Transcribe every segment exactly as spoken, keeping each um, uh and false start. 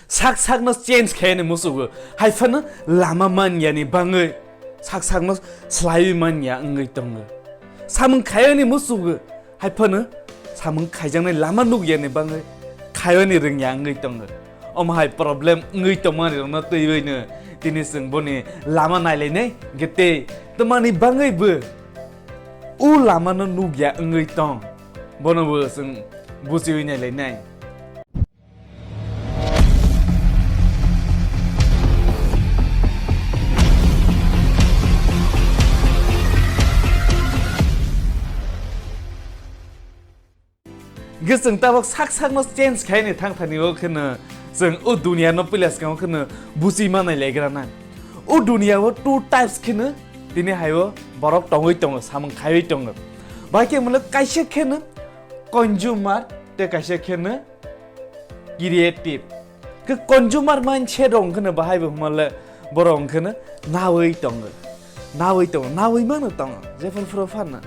sak sakno change khaiyani musugo, hai phano lama manyani bangwi sak sakno slaiwi manya wngwi tongo. Samung khaiyani musugo, hai phano samung khaijaknai lama nukyani bangwi khaiwani rwngya wngwi tongo. Omo hai problem wngwi tongmani rokno twiwino tini chwng boni lama nailainai, hwnkhe tei twmani bangwi bo o lamano nukya wngwi tong, bono bo chwng buchiwi nailainai. Hwnkhe chwng tabok sak sakno change khaini thang thani o kheno chwng o duniya no puila swkang o kheno buchi manai legra na. O duniya o two types kheno tini hai o borok tongwi tongo, samung khaiwi tongo. Bai khe mwnwi kaisa kheno consumer tei kaisa kheno creative. Khe consumer mindset rok wngkheno bahai bo hwnmale borok wngkheno nawi tongo, nawi tongo, nawi mano tongo, jephuru phuru phanno.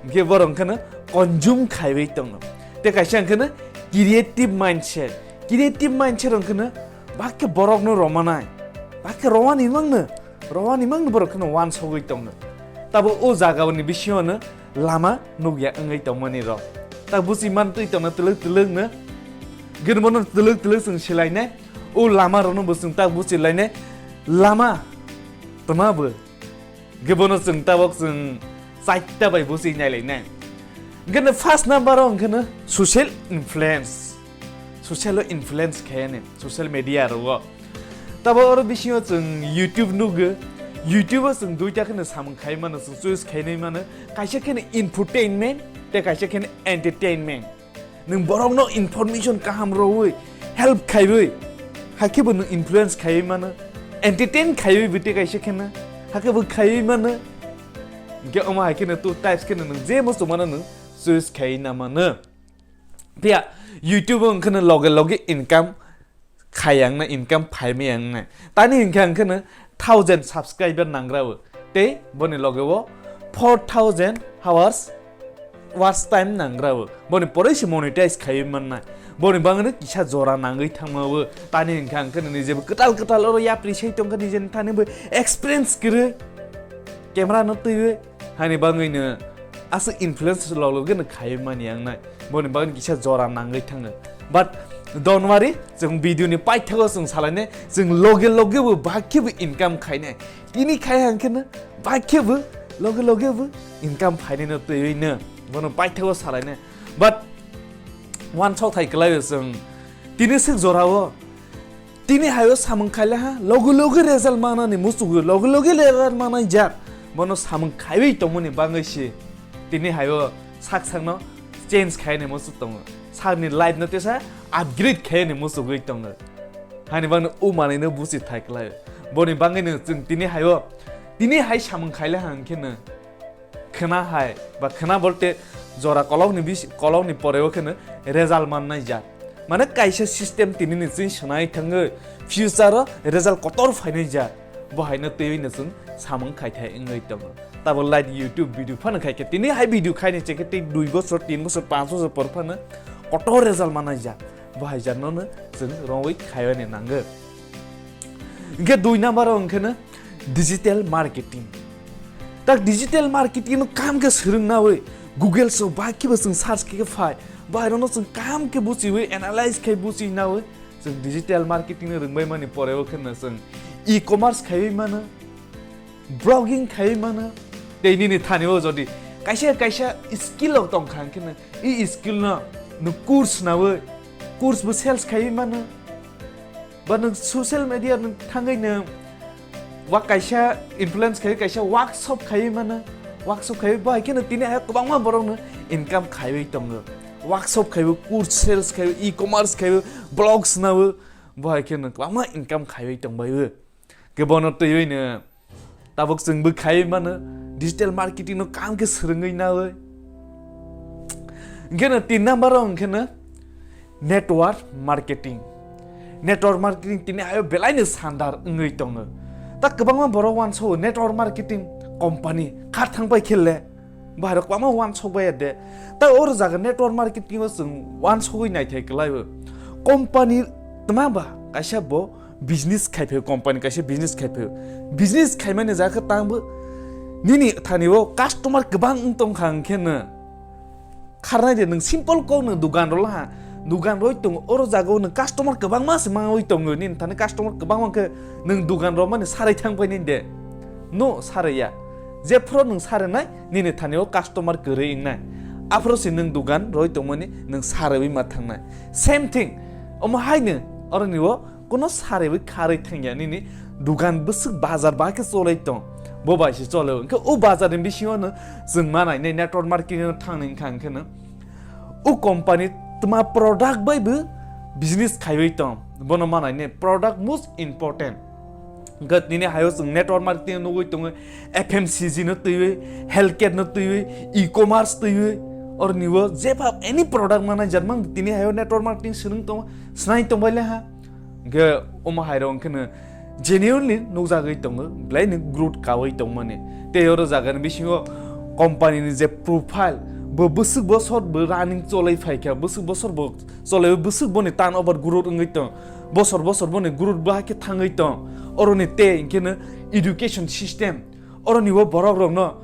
Hwnkhe borok wngkheno consume khaiwi tongo. Tei kaisa wngkheno creative mindset, creative mindset wngkheno bakhe borokno romanai, bakhe romani mangno, romani mangno borok kheno wansogwi tongo. Tabo o jagani bisingo no lama nukya wngwi tongmani rok. Tak buchi man twi tongna twlwk twlwk no. Gwnbono twlwk twlwk chwng silainai. O lama rokno bo chwng tak buchi lainai. Lama tma bo. Gwnbono chwng tabok chwng chaita bai buchi nailainai. Gwnbo first number o wngkheno social influence. Social o influence khaiyani, social media rogo. Tabo oro bisingo chwng YouTube nugo, YouTube o chwng duita kheno samung khai mano, chwng choice khainai mano, kaisa kheno infotainment, tei kaisa kheno entertainment. Nwng borokno information kaham rwui, help khaiwi, hakhe bo nwng influence khaiwi mano, entertain khaiwi bo tei kaisa kheno, hakhe bo khaiwi mano. Hwnkhe omo hai kheno two types kheno nwng je muchung mano nwng choice khaiwi na mano. Phiya YouTube o wngkheno loge loge income khayang na, income phaimaya wngnai. Tani hwnkhe ang kheno thousand subscriber nangra o. Tei boni loge o four thousand hours watch time nangra o. Boni poroi se monetize khaiwi mannai. Boni bangno kisa jora nangwi thangma o. Tani hwnkhe ang kheno nijebo kwtal kwtal oro yapri sai tongkha, nijeni thani bo experience kwrwi. Camera no twiwi. Hani bangwino aswk influence log loge no khaiwi mani ang nai. Boni bagwi kisa jora nangwi thango. But don't worry, chwng video ni paithago chwng salainai, chwng loge loge bo bahai khe bo income khainai. Tini khai hang khe no bahai khe bo loge loge bo income phainai no twiwi no. Bono paithago salainai. But wansok thai kwlaio chwng tini swk jora o Tini hai o samung khaile ha, loge loge result manani muchungo, loge loge result manai jak. Bono samung khaiwi tongmani bangwi se tini hai o sak sakno change khaini muchung tongo. Sakni life no tesa upgrade khaini muchungwi tongo. Hani bangno o manwi no buchi thai klai. Boni bangwi no chwng tini hai o, tini hai samung khaile ha hwnkhe no khwna hai ba khwna bolte jora kolokni bis-, kolokni poreo kheno result mannai jak. Mane kaisa system tinini chwng swnai thangwi future o result kotor phainai jak. Bo haino twiwi no chwng samung khai thai wngwi tongo. Tabo light YouTube video phano khai khe tini hai video khaini chekhe tei dui bosor, tin bosor, panch bosor por phano kotor result mannai jak. Bo hai jakno no chwng rongwi khaiwani nango. Hwnkhe dui number o hwnkhe no digital marketing. Tak digital marketing no kam khe swrwng nawi Google so ba kibo chwng search khe phai. Bairokno chwng kam khe buchiwi analyze khai buchi nawi chwng digital marketing no rwngbai mani poreo kheno chwng e-commerce khaiwi mano, blogging khaiwi mano. Tei nini thani o jodi kaisa kaisa skill rok tong kha hwnkhe no e skill no nwng course nawi course bo sales khaiwi mano. Ba nwng social media nwng thangwi nwng wa kaisa influence khaiwi kaisa workshop khaiwi mano. Workshop khaiwi bai kheno tini hai kwbangma borok no income khaiwi tongo. Workshop khaiwi, course sales khaiwi, e-commerce khaiwi, blogs nawi, bo hai kheno kwbangma income khaiwi tongbaio. Khe bono twiwi no tabuk chwng bwkhai mano, digital marketing no kam khe swrwngwi nawi. Hwnkhe no tin number o hwnkhe no network marketing. Network marketing tini ayo belai no sandar wngwi tongo. Ta kwbangma borok wanso network marketing company kha thang pai khele. Bahai rok kwbangma wansok bai de. Ta oro jaga network marketing o chwng wansogwi naithai kwlai o. Company tma ba Kaisa bo business khai phaio, company kaisa business khai phaio. Business khaimani jaga tangbo nini thani o customer kwbang wng tong kha hwnkhe no kharnai de, nwng simple kok nwng dugan rw laha, dugan rwi tongo, oro jaga o nwng customer kwbangma se mangwi tongo, nini thani customer kwbangma khe nwng dugan rw mani sarai thang painai de, no sarai ya. Jephuru nwng sarai nai, nini thani o customer kwrwi wngnai, aphuru se nwng dugan rwi tongmani nwng saraiwi ma thangnai. Same thing, omo haino oroni o kono saraiwi kharwi thangya, nini dugan bwswk bazar ba khe cholai tong, bo bai se chole. Hwnkhe o bazar ni bisingo no chwng ma nainai network marketing no thangnai wngkha, hwnkhe no o company tma product bai bo business khaiwi tong, bono ma nainai product most important. Hwnkhe tini hayo chwng network marketing nugwi tongo, F M C G no twiwi, healthcare no twiwi, e-commerce twiwi, oroni o jepha any product ma naijak mang tini hayo network marketing swrwng tongo, swnai tongbai le ha. Hwnkhe omo hai rok hwnkhe no genuinely nukjagwi tongo, belai no growth kawi tongmani. Tei oro jaga ni bisingo company ni je profile, bo bwswk bosor bo running cholai phaikha, bwswk bosor bo cholai, bwswk boni turnover growth wngwi tong, bosor bosor boni growth bo hakhe thangwi tong. Oroni tei hwnkhe no education system, oroni o borok rok no,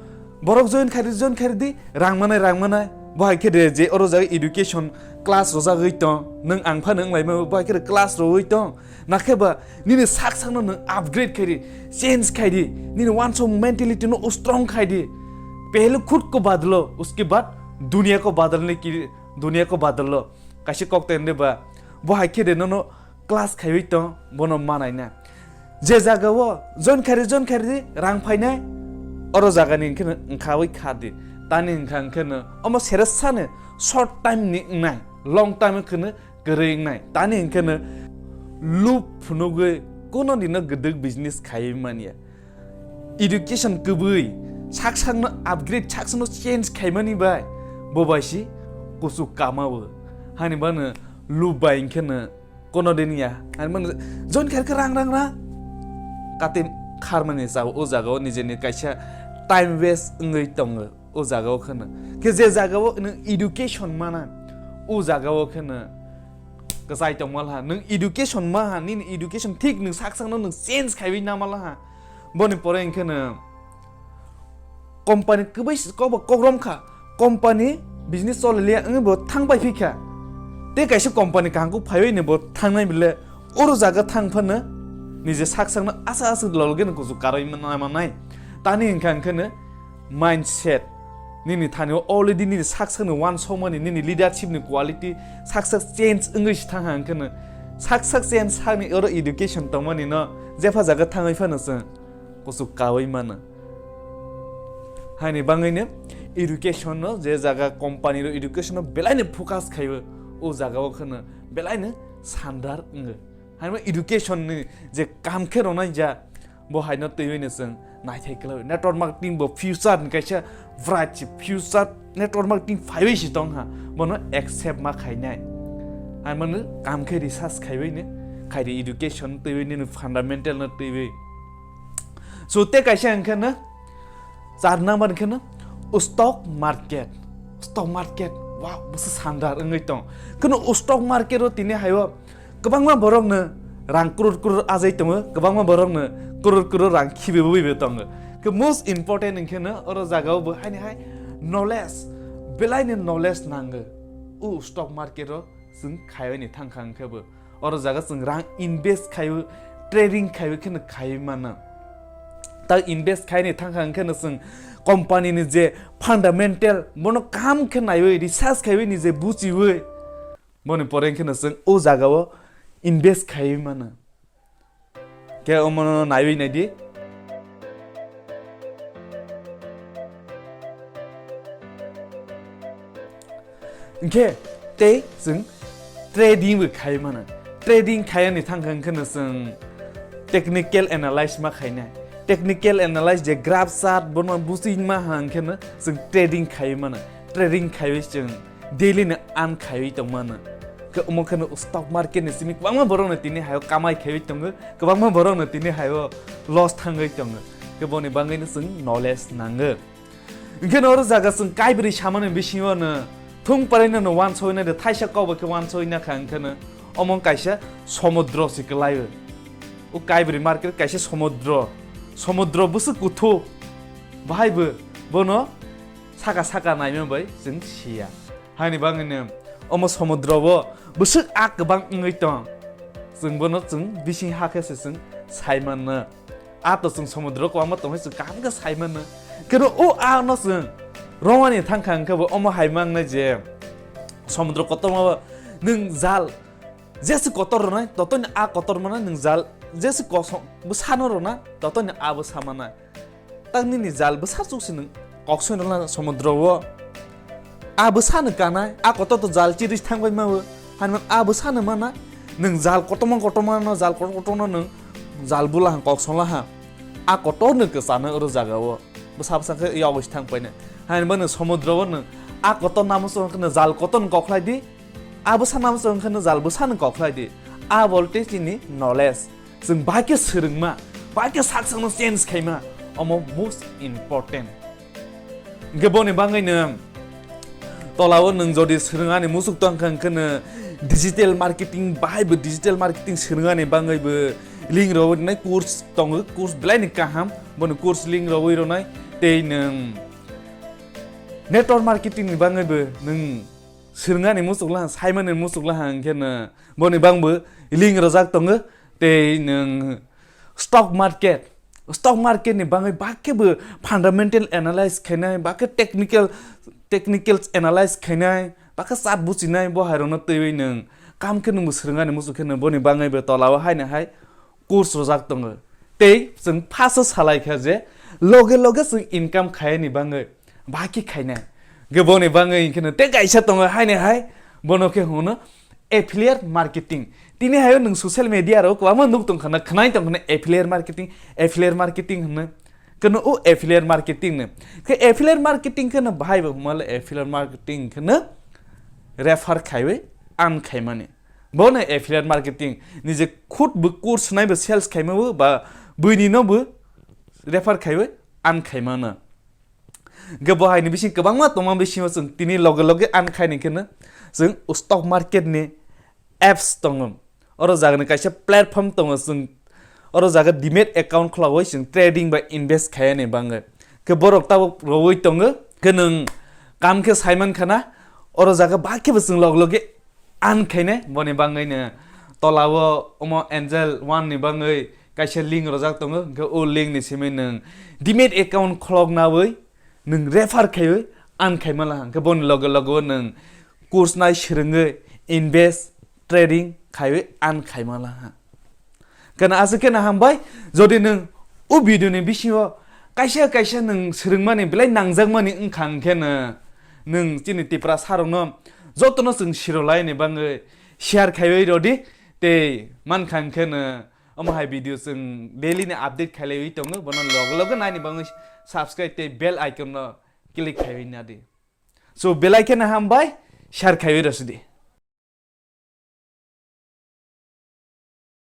borok join khairi, join khairi di, rang manai, rang manai. Bo hai khe de je oro jaga education class rwjagwi tong, nwng ang phano wnglaima bo hai khe de class rwwi tong. Nakhe ba nini sak sakno nwng upgrade khairi, change khairi, nini wansok mentality no strong khaidi. Pehle khud ko badlo, uske baad duniya ko badalne ki, duniya ko badallo. Kaisa kok tende ba, bo hai khe de nono class khaiwi tong, bono manai na. Je jaga o join khairi, join khairi rang phainai, oro jaga ni hwnkhe no wngkhawi kha di. Tani hwnkha hwnkhe no omo seres sani short time ni wngnai, long time hwnkhe no kwrwi wngnai. Tani hwnkhe no lub phunugwi kuno dino gwdwk business khaiwi manya. Education kwbwi, sak sakno upgrade, sak sakno change khaimani bai, bo bai si kuchuk kama o. Hani bano lub bai hwnkhe no kono din ya. Hani bano join khair khe rang, rang, rang. Kati kharmani chao o jaga o nijeni kaisa time waste wngwi tongo o jaga o kheno. Khe je jaga o nwng education mana, o jaga o kheno kwchai tongma laha. Nwng education ma ha, nini education thik nwng sak sakno nwng change khaiwi nama laha. Boni pore hwnkhe no company kwbai s-, kokba kokrom kha, company business chole liya wngwi bo thang pai phi kha. Tei kaisa company kaham khe phaiwi ni bo thangnai bile oro jaga thang phano nije sak sakno asa asa lolge no kuchuk karwi manai manai. Tani hwnkha hwnkhe no mindset. Nini thani o already nini sak sakni wansokmani, nini leadership ni quality sak sak change wngwi si thang ha, hwnkhe no sak sak change sakni oro education tongmani no jepha jaga thangwi phano chwng kuchuk kawi mano. Haini bangwi no education no je jaga company ro education no belai no focus khaiwi, o jaga o kheno belai no sandar wngo. Haima education ni je kam khe ronai ja, bo haino twiwi no chwng naithai kwlai. Network marketing bo future ni kaisa bright se, future network marketing phaiwi se tong ha, bono accept ma khainai. Haima no kam khe research khaiwi no khaidi, education twiwi, nini fundamental no twiwi. So, te kaisa hwnkhe no, char number hwnkhe no, stock market. Stock market, wow, bwswk sandar wngwi tong. Kheno stock market o tini hayo kwbangma borok no rang crore crore ajai tongo, kwbangma borok no crore crore rang khibiwi bo tongo. Khe most important hwnkhe no, oro jaga o bo haini hai knowledge, belai ni knowledge nango. O stock market o chwng khaiwi ni thang kha hwnkhe bo. Oro jaga chwng rang invest khaiwi, trading khaiwi kheno khaiwi mano. Ta invest khaini thang kha hwnkhe no chwng company ni je fundamental, bono kaham khe naiwi, research khaiwi, nije buchiwi, boni pore hwnkhe no chwng o jaga o invest khaiwi mano. Khe omono naiwi naidi. Hwnkhe tei chwng trading bo khai mano. Trading khaiyani thang kha hwnkhe no chwng technical analyze ma khainai. Technical analyze je graph chart bono buchingma ha hwnkhe no chwng trading khai mano. Trading khaiwi chwng daily no earn khaiwi tongmano. Khe omo kheno stock market ni simi kwbangma borok no tini hayo kamai khaiwi tongo, kwbangma borok no tini hayo loss thangwi tongo. Khe boni bagwi no chwng knowledge nango. Hwnkhe no oro jaga chwng kaibrwi samani bisingo no thung parai no, no wansoi na de, thaisa kok bai khe wansoi na kha, hwnkhe no Omo kaisa somudro se kwlaio. O Kaibrwi market kaisa somudro. Somudro bwswk kuthuk. Bahai bo bono saka saka naima bai chwng siya. Haini bagwino omo somudro o bwswk a kwbang wngwi tong. Chwng bono chwng bising hakhe se chwng sai mano. A to chwng somudro kwbangma tongwi chwng kaham khe sai mano. Keno o a no chwng romani thangkha hwnkhe bo omo hai mangnai je somudro kotorma o nwng jal jesi kotor rwnai totoni a kotor manai nwng jal jesi kosong bwsano rwna totoni a bwsa manai. Tak nini jal bwsa chuk se nwng koksoi rwna somudro o. A bwsano kanai, a kotor to jal chiri thangbai ma o. Hanman a bwsano mana, nwng jal kotorma kotorma no, jal kotor kotorma nwng jal bula hang kok songla ha. A kotor no kwchano oro jaga o. Bwsa bwsa khe yogwi thang paina. Hanman nwng somudro o nwng a kotor namo song khe nwng jal kotor no kok khlai di. A bwsa namo song khe nwng jal bwsa no kok khlai di. A bolte chini knowledge. Chwng bai khe swrwngma, bai khe sak sakno change khaima, omo most important. Hwnkhe boni bagwino tolao nwng jodi swrwngani muchuk tongkha hwnkhe no digital marketing, bahai bo digital marketing swrwngani bagwi bo link rogwi rinai course tongo, course belai ni kaham, boni course link rogwi ronai tei nwng network marketing ni bagwi bo nwng swrwngani muchuk laha, saimani muchuk laha hwnkhe no boni bangbo link rojak tongo. Tei nwng stock market, stock market ni bagwi bakhe bo fundamental analyze khainai, bakhe technical, technicals analyze khainai, bakhe chart buchinai, bo hai rokno twiwi nwng kam khe nwngbo swrwngani muchuk khe nwng boni bagwi bo tolao haino hai course rojak tongo. Tei chwng first o salai kha je loge loge chwng income khaini bagwi. Baki khainai. Hwnkhe boni bagwi hwnkhe no tei kaisa tongo haini hai, bono khe hwno affiliate marketing. Tini hayo nwng social media ro kwbangma nuk tong khana, khwnai tong khana affiliate marketing, affiliate marketing hwno. Keno o affiliate marketing no. Khe affiliate marketing khe no bahai bo hwmale affiliate marketing khe no refer khaiwi earn khaimani. Bono affiliate marketing nije khud bo course nai bo sales khaima bo ba buini no bo refer khaiwi earn khaimano. Hwnkhe bo haini bising kwbangma tongma bisingo chwng tini loge loge earn khaini kheno chwng stock market ni apps tongo. Oro jaga ni kaisa platform tongo, chwng oro jaga demat account khwlaiwi chwng trading ba invest khaiyani bagwi. Khe borok tabuk rowoi tongo, khe nwng kam khe saiman khana, oro jaga ba khe bo chwng loge loge earn khainai, boni bagwi no tolao omo Angel One ni bagwi kaisa link rojak tongo, hwnkhe o link ni simi nwng demat account khulok nawi nwng refer khaiwi earn khaima laha, hwnkhe boni loge loge o nwng course nai swrwngwi invest, trading khaiwi earn khaima laha. Kena aswk khe no hambai, jodi nwng o video ni bisingo kaisa kaisa nwng swrwngmani belai nangjakmani wngkha hwnkhe no nwng chini Tiprasa rokno jotono chwng sirolai ni bagwi share khaiwi rodi, tei mankha hwnkhe no omo hai video chwng daily ni update khailaiwi tongo, bono loge loge naini bagwi subscribe tei bell icon no click khaiwi nadi. So belai kheno hambai, share khaiwi rwsidi.